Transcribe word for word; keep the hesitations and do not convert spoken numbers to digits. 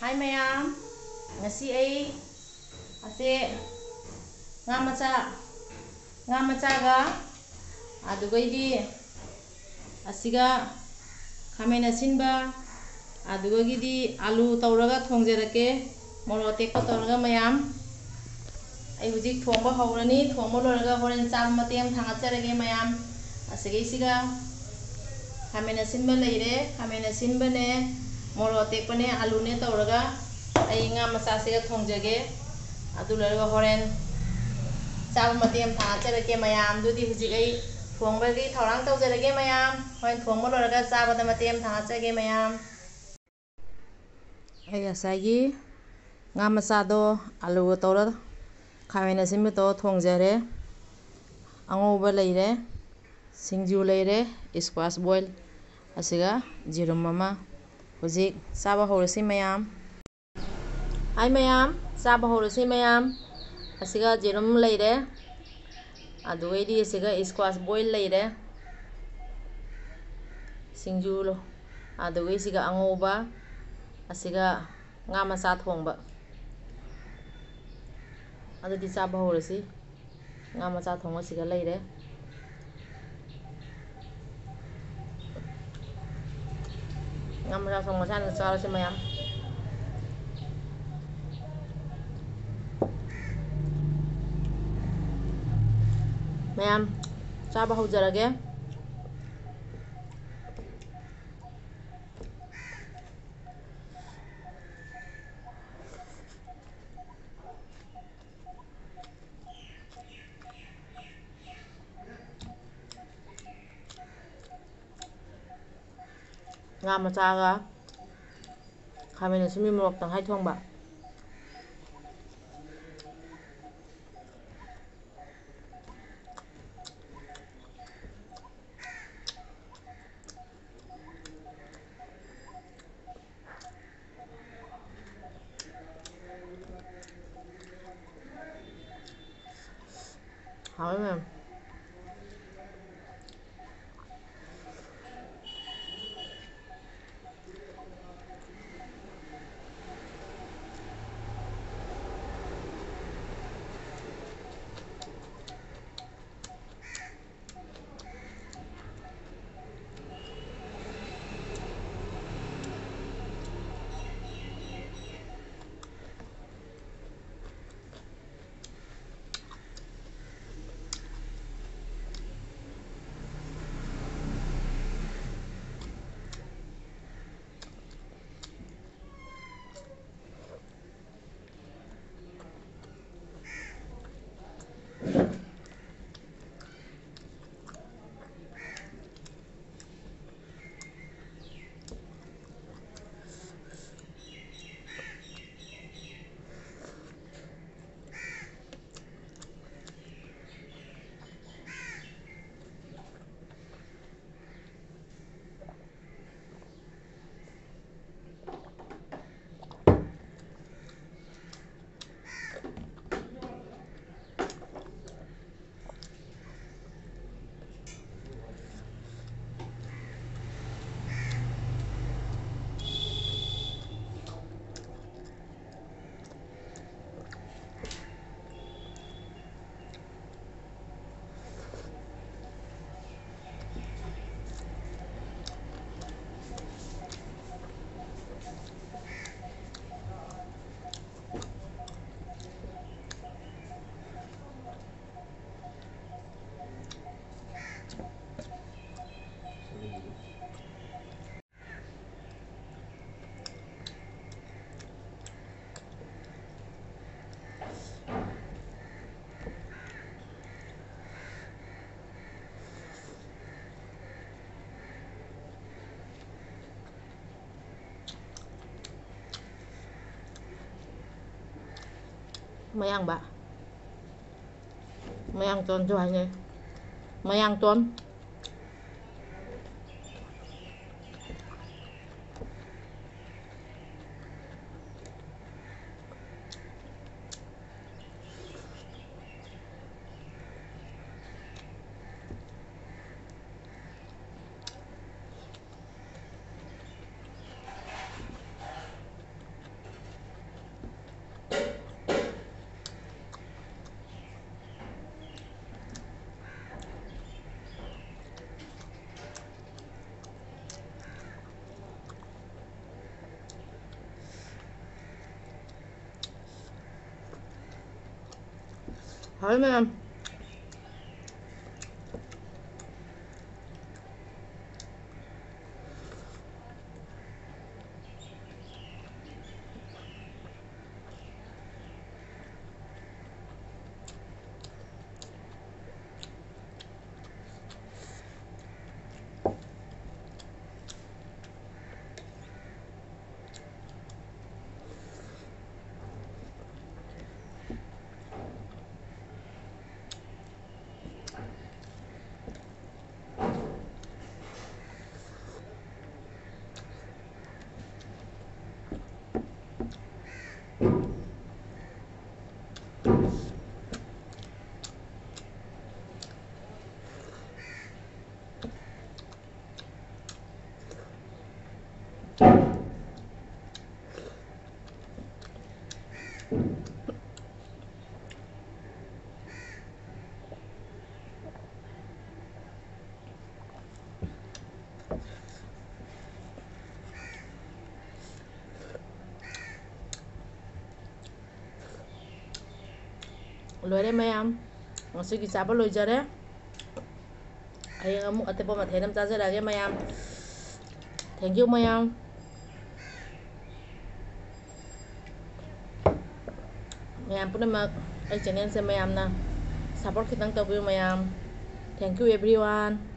ꯍꯥꯏ ꯃꯌꯥꯝ, ꯉꯁꯤ ꯑꯩ ꯑꯁꯦ ꯉꯥ ꯃꯆꯥ, ꯉꯥ ꯃꯆꯥꯒ ꯑꯗꯨꯒꯩꯗꯤ ꯑꯁꯤꯒ ꯈꯥꯃꯦꯟ ꯑꯁꯤꯟꯕ, ꯑꯗꯨꯒꯒꯤꯗꯤ ꯑꯂꯨ ꯇꯧꯔꯒ ꯊꯣꯡꯖꯔꯛꯀꯦ, ꯃꯣꯔꯣꯛ ꯑꯇꯦꯛꯄ ꯇꯧꯔꯒ ꯃꯌꯥꯝ꯫ ꯑꯩ ꯍꯧꯖꯤꯛ ꯊꯣꯡꯕ ꯍꯧꯔꯅꯤ꯫ ꯊꯣꯡꯕ ꯂꯣꯏꯔꯒ ꯍꯣꯔꯦꯟ ꯆꯥꯕ ꯃꯇꯦꯡ ꯑꯃ ꯊꯥꯡꯒꯠꯆꯔꯒꯦ ꯃꯌꯥꯝ꯫ ꯑꯁꯤꯒꯩꯁꯤꯒ ꯈꯥꯃꯦꯟ ꯑꯁꯤꯟꯕ ꯂꯩꯔꯦ, ꯈꯥꯃꯦꯟ ꯑꯁꯤꯟꯕꯅꯦ, ꯃꯣꯔꯣꯛ ꯑꯇꯦꯛꯄꯅꯦ, ꯑꯂꯨꯅꯦ ꯇꯧꯔꯒ ꯑꯩ ꯉꯥ ꯃꯆꯥꯁꯤꯒ ꯊꯣꯡꯖꯒꯦ꯫ ꯑꯗꯨ ꯂꯣꯏꯔꯒ ꯍꯣꯔꯦꯟ ꯆꯥꯕ ꯃꯇꯦꯡ ꯑꯃ ꯊꯥꯡꯒꯠꯆꯔꯛꯀꯦ ꯃꯌꯥꯝ꯫ ꯑꯗꯨꯗꯤ ꯍꯧꯖꯤꯛ ꯑꯩ ꯊꯣꯡꯕꯒꯤ ꯊꯧꯔꯥꯡ ꯇꯧꯖꯔꯒꯦ ꯃꯌꯥꯝ꯫ ꯍꯣꯔꯦꯟ ꯊꯣꯡꯕ ꯂꯣꯏꯔꯒ ꯆꯥꯕꯗ ꯃꯇꯦꯡ ꯑꯃ ꯊꯥꯡꯒꯠꯆꯒꯦ ꯃꯌꯥꯝ꯫ ꯑꯩ ꯉꯁꯥꯏꯒꯤ ꯉꯥ ꯃꯆꯥꯗꯣ ꯑꯂꯨꯒ ꯇꯧꯔ, ꯈꯥꯃꯦꯟ ꯑꯁꯤꯟꯕ ꯇꯧꯔ ꯊꯣꯡꯖꯔꯦ꯫ ꯑꯉꯧꯕ ꯂꯩꯔꯦ, ꯁꯤꯡꯖꯨ ꯂꯩꯔꯦ, squash boil, ꯑꯁꯤꯒ ꯌꯦꯔꯨꯝ ꯑꯃ꯫ ꯍꯧꯖꯤꯛ ꯆꯥꯕ ꯍꯧꯔꯁꯤ ꯃꯌꯥꯝ꯫ ꯍꯥꯏ ꯃꯌꯥꯝ, ꯆꯥꯕ ꯍꯧꯔꯁꯤ ꯃꯌꯥꯝ꯫ ꯑꯁꯤꯒ ꯌꯦꯔꯨꯝ ꯂꯩꯔꯦ, ꯑꯗꯨꯒꯩꯗꯤ ꯑꯁꯤꯒ squash boil ꯂꯩꯔꯦ, ꯁꯤꯡꯖꯨ ꯂꯣ-, ꯑꯗꯨꯒꯩꯁꯤꯒ ꯑꯉꯧꯕ, ꯑꯁꯤꯒ ꯉꯥ ꯃꯆꯥ ꯊꯣꯡꯕ꯫ ꯑꯗꯨꯗꯤ ꯆꯥꯕ ꯍꯧꯔꯁꯤ꯫ ꯉꯥ ꯃꯆꯥ ꯊꯣꯡꯕꯁꯤꯒ ꯂꯩꯔꯦ꯫ ꯉꯥ ꯃꯆꯥ ꯊꯣꯡꯕꯁꯦ ꯍꯥꯟꯅ ꯆꯥꯔꯁꯤ ꯃꯌꯥꯝ꯫ ꯃꯌꯥꯝ, ꯆꯥꯕ ꯍꯧꯖꯔꯒꯦ꯫ ꯉꯥ ꯃꯆꯥꯒ ꯈꯥꯃꯦꯟ ꯑꯁꯤꯟꯕꯤ ꯃꯣꯔꯣꯛ ꯇꯪꯈꯥꯏ ꯊꯣꯡꯕ꯫ ꯍꯥꯎꯋꯦ ꯃꯌꯥꯝ꯫ ꯃꯌꯥꯡꯕ, ꯃꯌꯥꯡꯇꯣꯟꯁꯨ ꯍꯥꯏꯅꯩ, ꯃꯌꯥꯡꯇꯣꯟ꯫ ꯍꯥꯎꯋꯤ ꯃꯌꯥꯝ꯫ ꯂꯣꯏꯔꯦ ꯃꯌꯥꯝ, ꯉꯁꯤꯒꯤ ꯆꯥꯕ ꯂꯣꯏꯖꯔꯦ꯫ ꯍꯌꯦꯡ ꯑꯃꯨꯛ ꯑꯇꯣꯞꯄ ꯃꯊꯦꯜ ꯑꯃ ꯆꯥꯖꯔꯛꯑꯒꯦ ꯃꯌꯥꯝ꯫ Thank you ꯃꯌꯥꯝ꯫ ꯃꯌꯥꯝ ꯄꯨꯝꯅꯃꯛ ꯑꯩ channelꯁꯦ ꯃꯌꯥꯝꯅ support ꯈꯤꯇꯪ ꯇꯧꯕꯤꯌꯨ ꯃꯌꯥꯝ꯫ Thank you everyone꯫